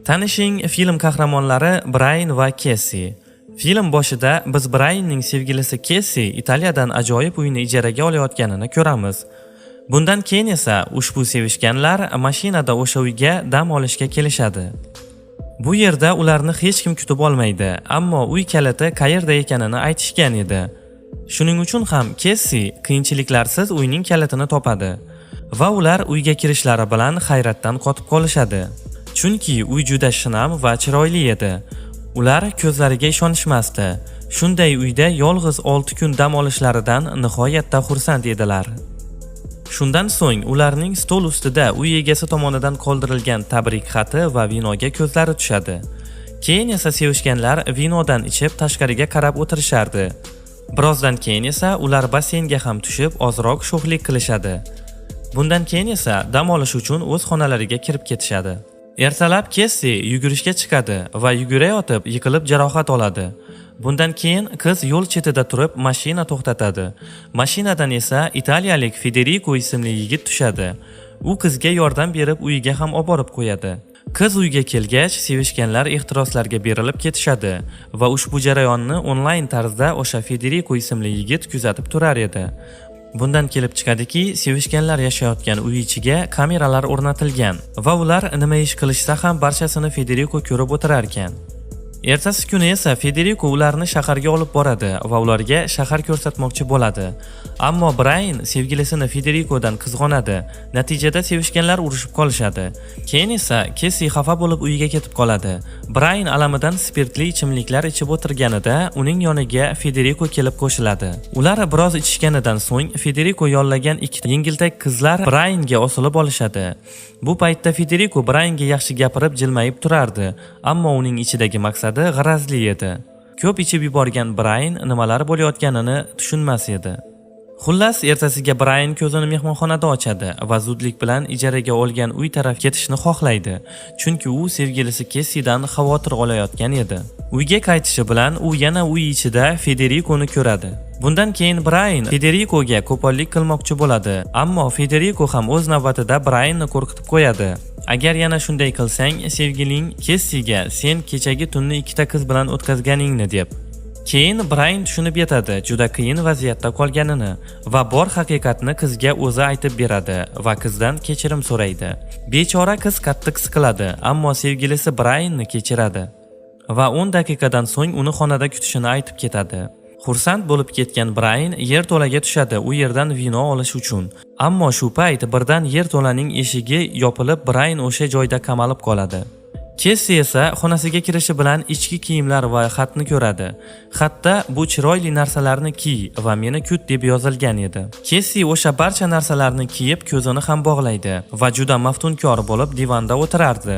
Tanishing, film qahramonlari Brayn va Kessi. Film boshida biz Braynning sevgilisi Kessi Italiyadan ajoyib uyni ijaraga olayotganini ko'ramiz. Bundan keyin esa ushbu sevishganlar mashinada o'sha uyga dam olishga kelishadi. Bu yerda ularni hech kim kutib olmaydi, ammo uy kaliti qayerda ekanini aytishgan edi. Shuning uchun ham Kessi qiyinchiliklarsiz uyning kalitini topadi va ular uyga kirishlari bilan hayratdan qotib qolishadi. Chunki uy juda shinam va chiroyli edi. Ular ko'zlariga ishonishmasdi. Shunday uyda yolg'iz 6 kun dam olishlaridan nihoyatda xursand edilar. Shundan so'ng ularning stol ustida uy egasi tomonidan qoldirilgan tabrik xati va vinoga ko'zlari tushadi. Keyin esa sevishganlar vinodan ichib, tashqariga qarab o'tirishardi. Birozdan keyin esa ular basseynga ham tushib, ozroq sho'xlik qilishadi. Bundan keyin esa dam olish uchun o'z xonalariga kirib ketishadi. Ertalab Kessi yugurishga chiqadi va yugurayotib yiqilib jarohat oladi. Bundan keyin qiz yo'l chetida turib mashina to'xtatadi. Mashinadan esa italiyalik Federico ismli yigit tushadi. U qizga yordam berib, uyiga ham olib borib qo'yadi. Qiz uyga kelgach, sevishganlar ehtiroslarga berilib ketishadi va ushbu jarayonni onlayn tarzda o'sha Federico ismli yigit kuzatib turar edi. Bundan kelib chiqadiki, sevishganlar yashayotgan uy ichiga kameralar o'rnatilgan va ular nima ish qilishsa ham, barchasini Federico ko'rib o'tirar ekan. Ertasi kuni esa Federico ularni shaharga olib boradi va ularga shahar ko'rsatmoqchi bo'ladi. Ammo Brayn sevgilisini Federicodan qizg'onadi. Natijada sevishganlar urushib qolishadi. Keyin esa Kessi xafa bo'lib uyiga ketib qoladi. Brayn alamidan spirtli ichimliklar ichib o'tirganida uning yoniga Federico kelib qo'shiladi. Ular biroz ichishganidan so'ng Federico yollagan ikkita yengiltak qizlar Braynga osilib olishadi. Bu paytda Federico Braynga yaxshi gapirib, jilmayib turardi, ammo uning ichidagi maqsadi g'arazli edi. Ko'p ichib yuborgan Brayn nimalar bo'layotganini tushunmas edi. Xullas, ertasiga Brayn ko'zini mehmonxonada ochadi va zudlik bilan ijaraga olgan uy taraf ketishni xohlaydi, chunki u sevgilisi Kessidan xavotir olayotgan edi. Uyga qaytishi bilan u yana uy ichida Federikoni ko'radi. Bundan keyin Brayn Federikoga qo'pollik qilmoqchi bo'ladi, ammo Federiko ham o'z navbatida Braynni qo'rqitib qo'yadi. Agar yana shunday qilsang, sevgiling Kessiga sen kechagi tunni ikkita qiz bilan o'tkazganingni deb. Keyin Brayn tushunib yetadi juda qiyin vaziyatda qolganini va bor haqiqatni qizga o'zi aytib beradi va qizdan kechirim so'raydi. Bechora qiz qattiq siqiladi, ammo sevgilisi Braynni kechiradi va 10 daqiqadan so'ng uni xonada kutishini aytib ketadi. Xursand bo'lib ketgan Brayn yerto'laga tushadi u yerdan vino olish uchun. Ammo shu payt birdan yerto'laning eshigi yopilib, Brayn o'sha joyda qamalib qoladi. Kessi esa xonasiga kirishi bilan ichki kiyimlar va xatni ko'radi. Xatda "Bu chiroyli narsalarni kiy va meni kut" deb yozilgan edi. Kessi o'sha barcha narsalarni kiyib, ko'zini ham bog'laydi va juda maftunkor bo'lib divanda o'tirardi.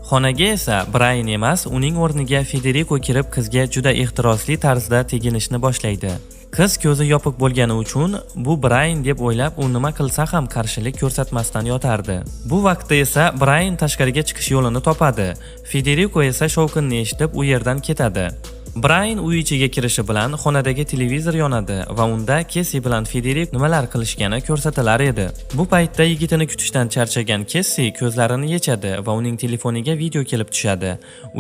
Xonaga esa Brayn emas, uning o'rniga Federico kirib, qizga juda ehtirosli tarzda teginishni boshlaydi. Qiz ko'zi yopiq bo'lgani uchun bu Brayn deb o'ylab, u nima qilsa ham qarshilik ko'rsatmasdan yotardi. Bu vaqtda esa Brayn tashqariga chiqish yo'lini topadi. Federico esa shovqinni eshitib, u yerdan ketadi. Brayn uy ichiga kirishi bilan xonadagi televizor yonadi va unda Kessi bilan Federik nimalar qilishgani ko'rsatilar edi. Bu paytda yigitini kutishdan charchagan Kessi ko'zlarini yechadi va uning telefoniga video kelib tushadi.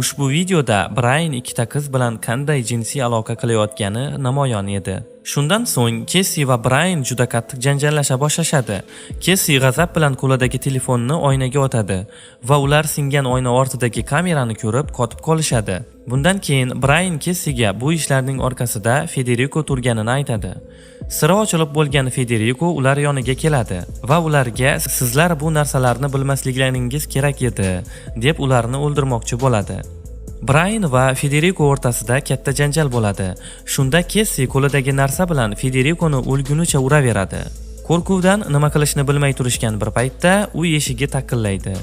Ushbu videoda Brayn ikkita qiz bilan qanday jinsiy aloqa qilayotgani namoyon edi. Shundan so'ng Kessi va Brayn juda qattiq janjallasha boshlashadi. Kessi g'azab bilan qo'lidagi telefonni oynaga otadi va ular singan oyna ortidagi kamerani ko'rib qotib qolishadi. Bundan keyin Brayn Kessiga bu ishlarning orqasida Federico turganini aytadi. Siri ochilib bo'lgan Federico ular yoniga keladi va ularga "Sizlar bu narsalarni bilmasliklaringiz kerak edi" deb ularni o'ldirmoqchi bo'ladi. Brayn va Federico o'rtasida katta janjal bo'ladi. Shunda Kessi qo'lidagi narsa bilan Federikoni o'lgunicha uraveradi. Qo'rquvdan nima qilishni bilmay turishgan bir paytda uy eshigi taqillaydi.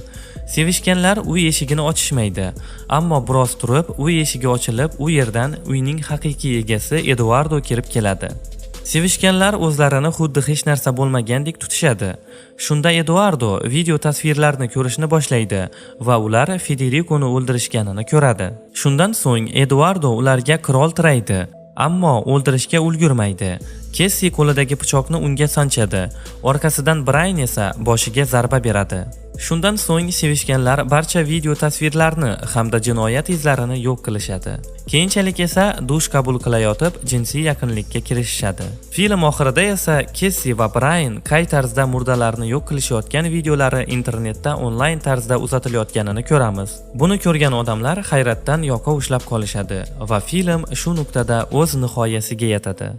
Sevishganlar uy eshigini ochishmaydi, ammo biroz turib uy eshigi ochilib, u yerdan uyning haqiqiy egasi Eduardo kirib keladi. Sevishganlar o'zlarini xuddi hech narsa bo'lmagandek tutishadi. Shunda Eduardo video tasvirlarni ko'rishni boshlaydi va ular Federikoni o'ldirishganini ko'radi. Shundan so'ng Eduardo ularga qurol tiraydi, ammo o'ldirishga ulgurmaydi. Kessi qo'lidagi pichoqni unga sanchadi. Orqasidan Brayn esa boshiga zarba beradi. Shundan so'ng sevishganlar barcha video tasvirlarni hamda jinoyat izlarini yo'q qilishadi. Keyinchalik esa dush qabul qilayotib jinsiy yaqinlikka kirishishadi. Film oxirida esa Kessi va Brayan qay tarzda murdalarni yo'q qilishayotgan videolari internetda onlayn tarzda uzatilayotganini ko'ramiz. Buni ko'rgan odamlar hayratdan yoqa ushlab qolishadi va film shu nuqtada o'z nihoyasiga yetadi.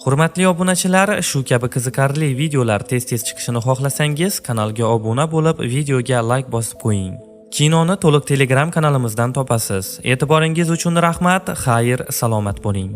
Hurmatli obunachilar, shu kabi qiziqarli videolar tez-tez chiqishini xohlasangiz, kanalga obuna bo'lib, videoga layk bosib qo'ying. Kinoni to'liq Telegram kanalimizdan topasiz. E'tiboringiz uchun rahmat, xayr, salomat bo'ling.